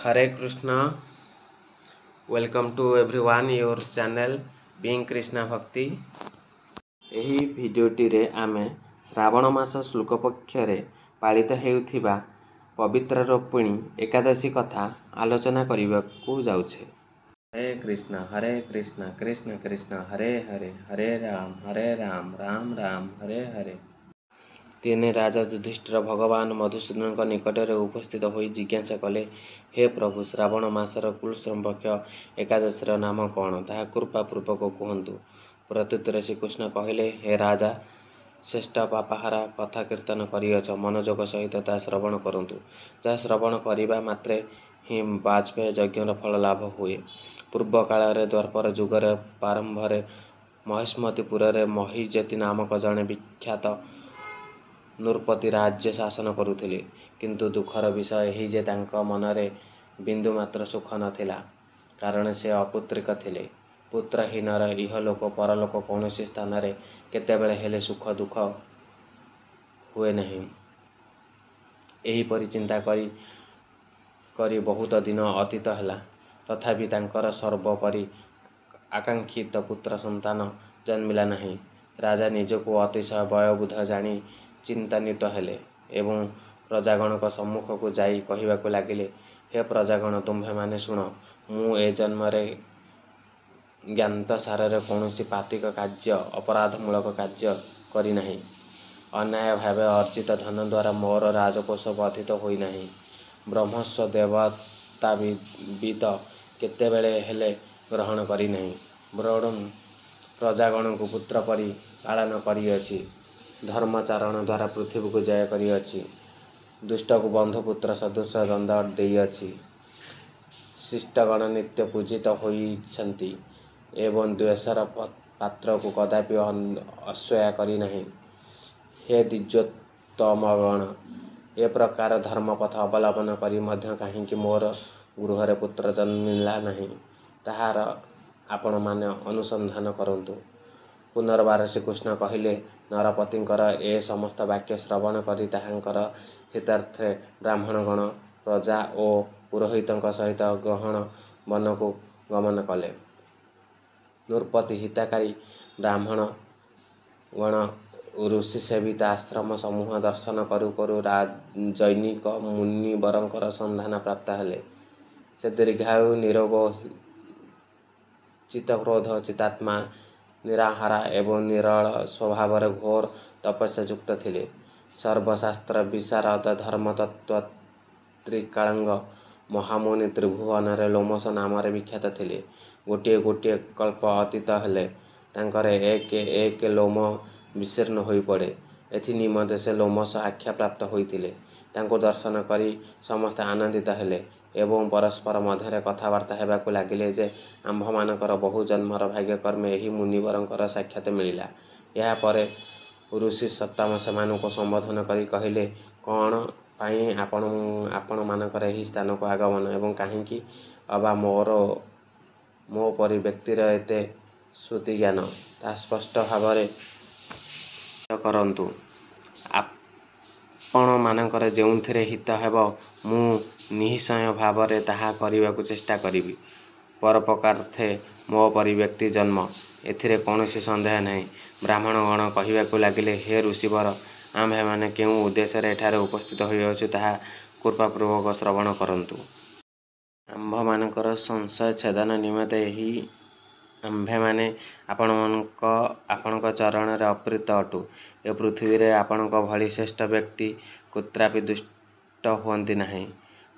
Hare Krishna. Welcome to everyone your channel Being Krishna Bhakti. ଏହି ଭିଡ଼ିଓଟିରେ ଆମେ ଶ୍ରାବଣ ମାସ ଶୁକ୍ଳପକ୍ଷରେ ପାଳିତ ହେଉଥିବା ପବିତ୍ର ରୋପିଣୀ ଏକାଦଶୀ କଥା ଆଲୋଚନା କରିବାକୁ ଯାଉଛେ। ହରେ କୃଷ୍ଣ ହରେ କୃଷ୍ଣ କୃଷ୍ଣ କୃଷ୍ଣ ହରେ ହରେ, ହରେ ରାମ ହରେ ରାମ ରାମ ରାମ ହରେ ହରେ। ତିନି ରାଜା ଯୁଧିଷ୍ଠିର ଭଗବାନ ମଧୁସୂଦନଙ୍କ ନିକଟରେ ଉପସ୍ଥିତ ହୋଇ ଜିଜ୍ଞାସା କଲେ, ହେ ପ୍ରଭୁ, ଶ୍ରାବଣ ମାସର କୃଷ୍ଣପକ୍ଷ ଏକାଦଶୀର ନାମ କ'ଣ, ତାହା କୃପାପୂର୍ବକ କୁହନ୍ତୁ। ପ୍ରତ୍ୟୁତ୍ତରେ ଶ୍ରୀକୃଷ୍ଣ କହିଲେ, ହେ ରାଜା, ଶ୍ରେଷ୍ଠ ପାପାହାରା କଥା କୀର୍ତ୍ତନ କରିଅଛ, ମନୋଯୋଗ ସହିତ ତାହା ଶ୍ରବଣ କରନ୍ତୁ। ଯାହା ଶ୍ରବଣ କରିବା ମାତ୍ରେ ହିଁ ବାଜପେୟ ଯଜ୍ଞର ଫଳ ଲାଭ ହୁଏ। ପୂର୍ବ କାଳରେ ଦ୍ୱାପର ଯୁଗର ପ୍ରାରମ୍ଭରେ ମହିଷ୍ମତିପୁରରେ ମହୀଯତି ନାମକ ଜଣେ ବିଖ୍ୟାତ ନୃପତି ରାଜ୍ୟ ଶାସନ କରୁଥିଲେ। କିନ୍ତୁ ଦୁଃଖର ବିଷୟ ଏହି ଯେ ତାଙ୍କ ମନରେ ବିନ୍ଦୁମାତ୍ର ସୁଖ ନଥିଲା, କାରଣ ସେ ଅପୁତ୍ରିକ ଥିଲେ। ପୁତ୍ରହୀନର ଇହଲୋକ ପରଲୋକ କୌଣସି ସ୍ଥାନରେ କେତେବେଳେ ହେଲେ ସୁଖ ଦୁଃଖ ହୁଏ ନାହିଁ। ଏହିପରି ଚିନ୍ତା କରି କରି ବହୁତ ଦିନ ଅତୀତ ହେଲା। ତଥାପି ତାଙ୍କର ସର୍ବୋପରି ଆକାଂକ୍ଷିତ ପୁତ୍ର ସନ୍ତାନ ଜନ୍ମିଲା ନାହିଁ। ରାଜା ନିଜକୁ ଅତିଶୟ ବୟୋବୃଦ୍ଧ ଜାଣି ଚିନ୍ତାନ୍ୱିତ ହେଲେ ଏବଂ ପ୍ରଜାଗଣଙ୍କ ସମ୍ମୁଖକୁ ଯାଇ କହିବାକୁ ଲାଗିଲେ, ହେ ପ୍ରଜାଗଣ, ତୁମ୍ଭେମାନେ ଶୁଣ, ମୁଁ ଏ ଜନ୍ମରେ ଜ୍ଞାତସାରରେ କୌଣସି ପାପିକ କାର୍ଯ୍ୟ, ଅପରାଧମୂଳକ କାର୍ଯ୍ୟ କରିନାହିଁ। ଅନ୍ୟାୟ ଭାବେ ଅର୍ଜିତ ଧନ ଦ୍ୱାରା ମୋର ରାଜକୋଷ ବର୍ଦ୍ଧିତ ହୋଇନାହିଁ। ବ୍ରହ୍ମସ୍ୱ ଦେବତାବିତ କେତେବେଳେ ହେଲେ ଗ୍ରହଣ କରିନାହିଁ, ବରଂ ପ୍ରଜାଗଣଙ୍କୁ ପୁତ୍ର ପରି ପାଳନ କରିଅଛି। ଧର୍ମାଚରଣ ଦ୍ୱାରା ପୃଥିବୀକୁ ଜୟ କରିଅଛି। ଦୁଷ୍ଟକୁ ବନ୍ଧୁପୁତ୍ର ସଦୃଶ ଦଣ୍ଡ ଦେଇଅଛି। ଶିଷ୍ଟଗଣ ନିତ୍ୟ ପୂଜିତ ହୋଇଛନ୍ତି ଏବଂ ଦ୍ୱେଷର ପାତ୍ରକୁ କଦାପି ଅସୂୟା କରିନାହିଁ। ହେ ଦ୍ୱିଜୋତ୍ତମଗଣ, ଏ ପ୍ରକାର ଧର୍ମପଥ ଅବଲମ୍ବନ କରି ମଧ୍ୟ କାହିଁକି ମୋର ଗୃହରେ ପୁତ୍ର ଜନ୍ମିଲା ନାହିଁ, ତାହାର ଆପଣମାନେ ଅନୁସନ୍ଧାନ କରନ୍ତୁ। ପୁନର୍ବାର ଶ୍ରୀକୃଷ୍ଣ କହିଲେ, ନରପତିଙ୍କର ଏ ସମସ୍ତ ବାକ୍ୟ ଶ୍ରବଣ କରି ତାହାଙ୍କର ହିତାର୍ଥେ ବ୍ରାହ୍ମଣଗଣ ପ୍ରଜା ଓ ପୁରୋହିତଙ୍କ ସହିତ ଗହନ ବନକୁ ଗମନ କଲେ। ନୃପତି ହିତାକାରୀ ବ୍ରାହ୍ମଣ ଗଣ ଋଷି ସେବିତ ଆଶ୍ରମ ସମୂହ ଦର୍ଶନ କରୁ କରୁ ଜନୈକ ମୁନିବରଙ୍କର ସନ୍ଧାନ ପ୍ରାପ୍ତ ହେଲେ। ସେ ଦୀର୍ଘାୟୁ, ନିରୋଗ, ଜିତକ୍ରୋଧ, ଜିତାତ୍ମା, ନିରାହାରା ଏବଂ ନିରୋଳା ସ୍ୱଭାବରେ ଘୋର ତପସ୍ୟାଯୁକ୍ତ ଥିଲେ। ସର୍ବଶାସ୍ତ୍ର ବିଶାରଦ ଧର୍ମତତ୍ତ୍ୱ ତ୍ରିକାଳଜ୍ଞ ମହାମୁନି ତ୍ରିଭୁବନରେ ଲୋମଶ ନାମରେ ବିଖ୍ୟାତ ଥିଲେ। ଗୋଟିଏ ଗୋଟିଏ କଳ୍ପ ଅତୀତ ହେଲେ ତାଙ୍କର ଏକ ଏକ ଲୋମ ବିଶୀର୍ଣ୍ଣ ହୋଇପଡ଼େ। ଏଥି ନିମନ୍ତେ ସେ ଲୋମଶ ଆଖ୍ୟା ପ୍ରାପ୍ତ ହୋଇଥିଲେ। ତାଙ୍କୁ ଦର୍ଶନ କରି ସମସ୍ତେ ଆନନ୍ଦିତ ହେଲେ ଏବଂ ପରସ୍ପର ମଧ୍ୟରେ କଥାବାର୍ତ୍ତା ହେବାକୁ ଲାଗିଲେ ଯେ ଆମ୍ଭମାନଙ୍କର ବହୁ ଜନ୍ମର ଭାଗ୍ୟକ୍ରମେ ଏହି ମୁନିବରଙ୍କର ସାକ୍ଷାତ ମିଳିଲା। ଏହାପରେ ଋଷି ସତ୍ତମ ସେମାନଙ୍କୁ ସମ୍ବୋଧନ କରି କହିଲେ, କ'ଣ ପାଇଁ ଆପଣ ଆପଣମାନଙ୍କର ଏହି ସ୍ଥାନକୁ ଆଗମନ ଏବଂ କାହିଁକି ଅବା ମୋର ମୋ ପରି ବ୍ୟକ୍ତିର ଏତେ ଶ୍ରୁତିଜ୍ଞାନ, ତାହା ସ୍ପଷ୍ଟ ଭାବରେ କରନ୍ତୁ। ଆପଣମାନଙ୍କର ଯେଉଁଥିରେ ହିତ ହେବ, ମୁଁ ନିଃସଂଶୟ ଭାବରେ ତାହା କରିବାକୁ ଚେଷ୍ଟା କରିବି। ପରୋପକାରାର୍ଥେ ମୋ ପରି ବ୍ୟକ୍ତି ଜନ୍ମ, ଏଥିରେ କୌଣସି ସନ୍ଦେହ ନାହିଁ। ବ୍ରାହ୍ମଣଗଣ କହିବାକୁ ଲାଗିଲେ, ହେ ଋଷିବର, ଆମ୍ଭେମାନେ କେଉଁ ଉଦ୍ଦେଶ୍ୟରେ ଏଠାରେ ଉପସ୍ଥିତ ହୋଇଅଛୁ, ତାହା କୃପାପୂର୍ବକ ଶ୍ରବଣ କରନ୍ତୁ। ଆମ୍ଭମାନଙ୍କର ସଂଶୟ ଛେଦନ ନିମନ୍ତେ ଏହି ଆମ୍ଭେମାନେ ଆପଣଙ୍କ ଚରଣରେ ଅର୍ପିତ ଅଟୁ। ଏ ପୃଥିବୀରେ ଆପଣଙ୍କ ଭଳି ଶ୍ରେଷ୍ଠ ବ୍ୟକ୍ତି କୁତ୍ରାପି ଦୁଷ୍ଟ ହୁଅନ୍ତି ନାହିଁ।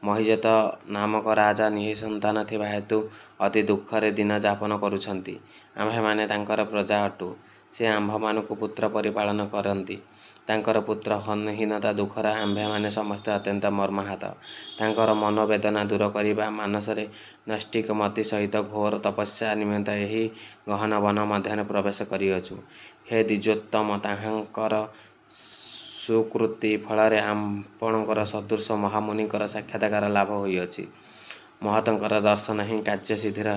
ମହୀଯତ ନାମକ ରାଜା ନିଃସନ୍ତାନ ଥିବା ହେତୁ ଅତି ଦୁଃଖରେ ଦିନ ଯାପନ କରୁଛନ୍ତି। ଆମ୍ଭେମାନେ ତାଙ୍କର ପ୍ରଜା ଅଟୁ। ସେ ଆମ୍ଭମାନଙ୍କୁ ପୁତ୍ର ପରି ପାଳନ କରନ୍ତି। ତାଙ୍କର ପୁତ୍ର ହୀନତା ଦୁଃଖରେ ଆମ୍ଭେମାନେ ସମସ୍ତେ ଅତ୍ୟନ୍ତ ମର୍ମାହତ। ତାଙ୍କର ମନୋବେଦନା ଦୂର କରିବା ମାନସରେ ନୈଷ୍ଠିକ ମତି ସହିତ ଘୋର ତପସ୍ୟା ନିମନ୍ତେ ଏହି ଗହନ ବନ ମଧ୍ୟରେ ପ୍ରବେଶ କରିଅଛୁ। ହେ ଦ୍ୱିଜୋତ୍ତମ, ତାହାଙ୍କର ସୁକୃତି ଫଳରେ ଆପଣଙ୍କର ସଦୃଶ ମହାମୁନିଙ୍କର ସାକ୍ଷାତକାର ଲାଭ ହୋଇଅଛି। ମହନ୍ତଙ୍କର ଦର୍ଶନ ହିଁ କାର୍ଯ୍ୟସିଦ୍ଧିର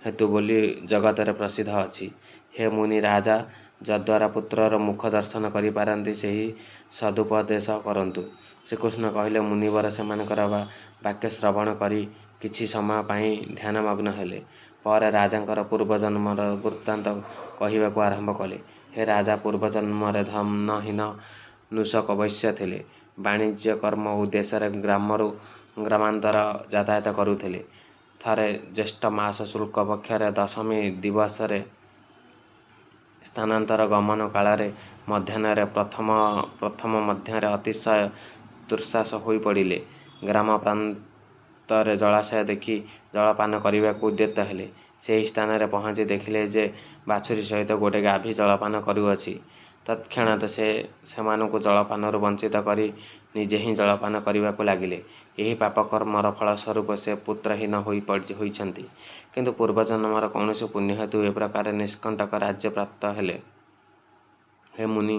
ହେତୁ ବୋଲି ଜଗତରେ ପ୍ରସିଦ୍ଧ ଅଛି। ହେ ମୁନି ରାଜା, ଯଦ୍ୱାରା ପୁତ୍ରର ମୁଖ ଦର୍ଶନ କରିପାରନ୍ତି, ସେହି ସଦୁପଦେଶ କରନ୍ତୁ। ଶ୍ରୀକୃଷ୍ଣ କହିଲେ, ମୁନିବର ସେମାନଙ୍କର ବାକ୍ୟ ଶ୍ରବଣ କରି କିଛି ସମୟ ପାଇଁ ଧ୍ୟାନମଗ୍ନ ହେଲେ। ପରେ ରାଜାଙ୍କର ପୂର୍ବଜନ୍ମର ବୃତ୍ତାନ୍ତ କହିବାକୁ ଆରମ୍ଭ କଲେ। ହେ ରାଜା, ପୂର୍ବଜନ୍ମରେ ଧନହୀନ ନୁଷକ ବୈଶ୍ୟ ଥିଲେ। ବାଣିଜ୍ୟ କର୍ମ ଉଦ୍ଦେଶ୍ୟରେ ଗ୍ରାମରୁ ଗ୍ରାମାନ୍ତର ଯାତାୟାତ କରୁଥିଲେ। ଥରେ ଜ୍ୟେଷ୍ଠ ମାସ ଶୁକ୍ଳ ପକ୍ଷରେ ଦଶମୀ ଦିବସରେ ସ୍ଥାନାନ୍ତର ଗମନ କାଳରେ ମଧ୍ୟାହ୍ନରେ ପ୍ରଥମ ପ୍ରଥମ ମଧ୍ୟରେ ଅତିଶୟ ତୃଷାର୍ତ୍ତ ହୋଇପଡ଼ିଲେ। ଗ୍ରାମ ପ୍ରାନ୍ତରେ ଜଳାଶୟ ଦେଖି ଜଳପାନ କରିବାକୁ ଉଦ୍ୟତ ହେଲେ। ସେହି ସ୍ଥାନରେ ପହଞ୍ଚି ଦେଖିଲେ ଯେ ବାଛୁରୀ ସହିତ ଗୋଟିଏ ଗାଭୀ ଜଳପାନ କରୁଅଛି। ତତ୍କ୍ଷଣାତ୍ ସେ ସେମାନଙ୍କୁ ଜଳପାନରୁ ବଞ୍ଚିତ କରି ନିଜେ ହିଁ ଜଳପାନ କରିବାକୁ ଲାଗିଲେ। ଏହି ପାପକର୍ମର ଫଳସ୍ୱରୂପ ସେ ପୁତ୍ରହୀନ ହୋଇଛନ୍ତି। କିନ୍ତୁ ପୂର୍ବଜନ୍ମର କୌଣସି ପୁଣ୍ୟ ହେତୁ ଏ ପ୍ରକାର ନିଷ୍କଣ୍ଟକ ରାଜ୍ୟ ପ୍ରାପ୍ତ ହେଲେ। ହେ ମୁନି,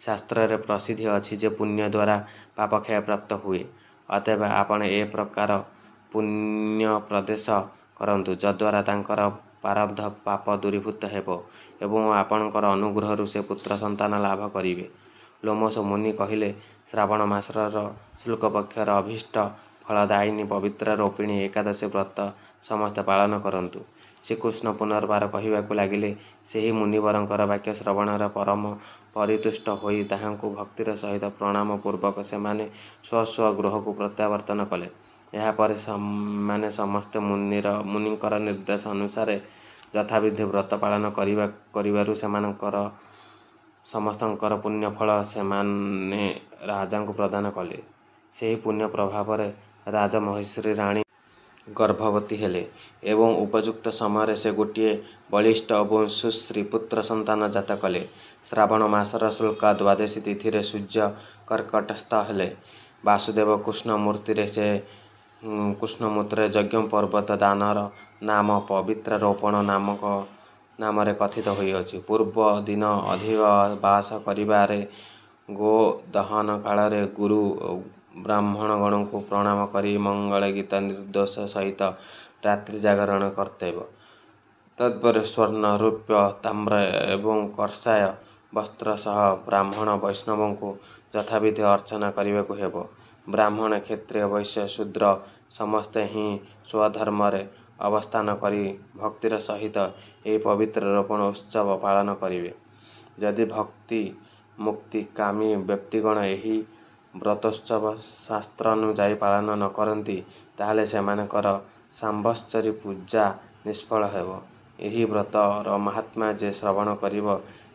ଶାସ୍ତ୍ରରେ ପ୍ରସିଦ୍ଧି ଅଛି ଯେ ପୁଣ୍ୟ ଦ୍ୱାରା ପାପକ୍ଷୟ ପ୍ରାପ୍ତ ହୁଏ। ଅତଏବ ଆପଣ ଏ ପ୍ରକାର ପୁଣ୍ୟୋପଦେଶ କରନ୍ତୁ, ଯଦ୍ୱାରା ତାଙ୍କର ପ୍ରାରବ୍ଧ ପାପ ଦୂରୀଭୂତ ହେବ ଏବଂ ଆପଣଙ୍କର ଅନୁଗ୍ରହରୁ ସେ ପୁତ୍ର ସନ୍ତାନ ଲାଭ କରିବେ। ଲୋମଶ ମୁନି କହିଲେ, ଶ୍ରାବଣ ମାସର ଶୁକ୍ଳପକ୍ଷର ଅଭୀଷ୍ଟ ଫଳଦାୟିନୀ ପବିତ୍ରା ରୋପିଣୀ ଏକାଦଶୀ ବ୍ରତ ସମସ୍ତେ ପାଳନ କରନ୍ତୁ। ଶ୍ରୀକୃଷ୍ଣ ପୁନର୍ବାର କହିବାକୁ ଲାଗିଲେ, ସେହି ମୁନିବରଙ୍କର ବାକ୍ୟ ଶ୍ରବଣରେ ପରମ ପରିତୁଷ୍ଟ ହୋଇ ତାହାଙ୍କୁ ଭକ୍ତିର ସହିତ ପ୍ରଣାମ ପୂର୍ବକ ସେମାନେ ସ୍ୱ ସ୍ୱ ଗୃହକୁ ପ୍ରତ୍ୟାବର୍ତ୍ତନ କଲେ। ଏହାପରେ ସେମାନେ ସମସ୍ତେ ମୁନିଙ୍କର ନିର୍ଦ୍ଦେଶ ଅନୁସାରେ ଯଥାବିଧି ବ୍ରତ ପାଳନ କରିବାରୁ ସେମାନଙ୍କର ସମସ୍ତଙ୍କର ପୁଣ୍ୟଫଳ ସେମାନେ ରାଜାଙ୍କୁ ପ୍ରଦାନ କଲେ। ସେହି ପୁଣ୍ୟ ପ୍ରଭାବରେ ରାଜମହିଷୀ ରାଣୀ ଗର୍ଭବତୀ ହେଲେ ଏବଂ ଉପଯୁକ୍ତ ସମୟରେ ସେ ଗୋଟିଏ ବଳିଷ୍ଠ ଏବଂ ସୁଶ୍ରୀ ପୁତ୍ର ସନ୍ତାନ ଜାତ କଲେ। ଶ୍ରାବଣ ମାସର ଶୁକ୍ଳ ଦ୍ୱାଦଶୀ ତିଥିରେ ସୂର୍ଯ୍ୟ କର୍କଟସ୍ଥ ହେଲେ। ବାସୁଦେବ କୃଷ୍ଣମୂର୍ତ୍ତିରେ ଯଜ୍ଞ ପର୍ବତ ଦାନର ନାମ ପବିତ୍ରାରୋପଣ ନାମରେ କଥିତ ହୋଇଅଛି। ପୂର୍ବ ଦିନ ଅଧିବାସ କରିବାରେ ଗୋଦହନ କାଳରେ ଗୁରୁ ଓ ବ୍ରାହ୍ମଣଗଣଙ୍କୁ ପ୍ରଣାମ କରି ମଙ୍ଗଳ ଗୀତ ନିର୍ଦ୍ଦେଶ ସହିତ ରାତ୍ରି ଜାଗରଣ କର୍ତ୍ତବ୍ୟ। ତତ୍ପରେ ସ୍ୱର୍ଣ୍ଣ, ରୌପ୍ୟ, ତାମ୍ର ଏବଂ କର୍ଷାୟ ବସ୍ତ୍ର ସହ ବ୍ରାହ୍ମଣ ବୈଷ୍ଣବଙ୍କୁ ଯଥାବିଧି ଅର୍ଚ୍ଚନା କରିବାକୁ ହେବ। ବ୍ରାହ୍ମଣ, କ୍ଷତ୍ରିୟ, ବୈଶ୍ୟ, ଶୂଦ୍ର ସମସ୍ତେ ହିଁ ସ୍ୱଧର୍ମରେ ଅବସ୍ଥାନ କରି ଭକ୍ତିର ସହିତ ଏହି ପବିତ୍ର ରୋପଣ ଉତ୍ସବ ପାଳନ କରିବେ। ଯଦି ଭକ୍ତି ମୁକ୍ତି କାମୀ ବ୍ୟକ୍ତିଗଣ ଏହି ବ୍ରତୋତ୍ସବ ଶାସ୍ତ୍ରାନୁଯାୟୀ ପାଳନ ନ କରନ୍ତି, ତାହେଲେ ସେମାନଙ୍କର ସାମ୍ବତ୍ସରୀ ପୂଜା ନିଷ୍ଫଳ ହେବ। ଏହି ବ୍ରତର ମାହାତ୍ମ୍ୟ ଯେ ଶ୍ରବଣ କରିବ,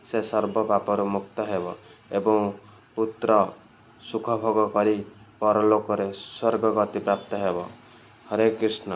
ସେ ସର୍ବ ପାପରୁ ମୁକ୍ତ ହେବ ଏବଂ ପୁତ୍ର ସୁଖଭୋଗ କରି ପରଲୋକରେ ସ୍ୱର୍ଗଗତି ପ୍ରାପ୍ତ ହେବ। ହରେ କୃଷ୍ଣ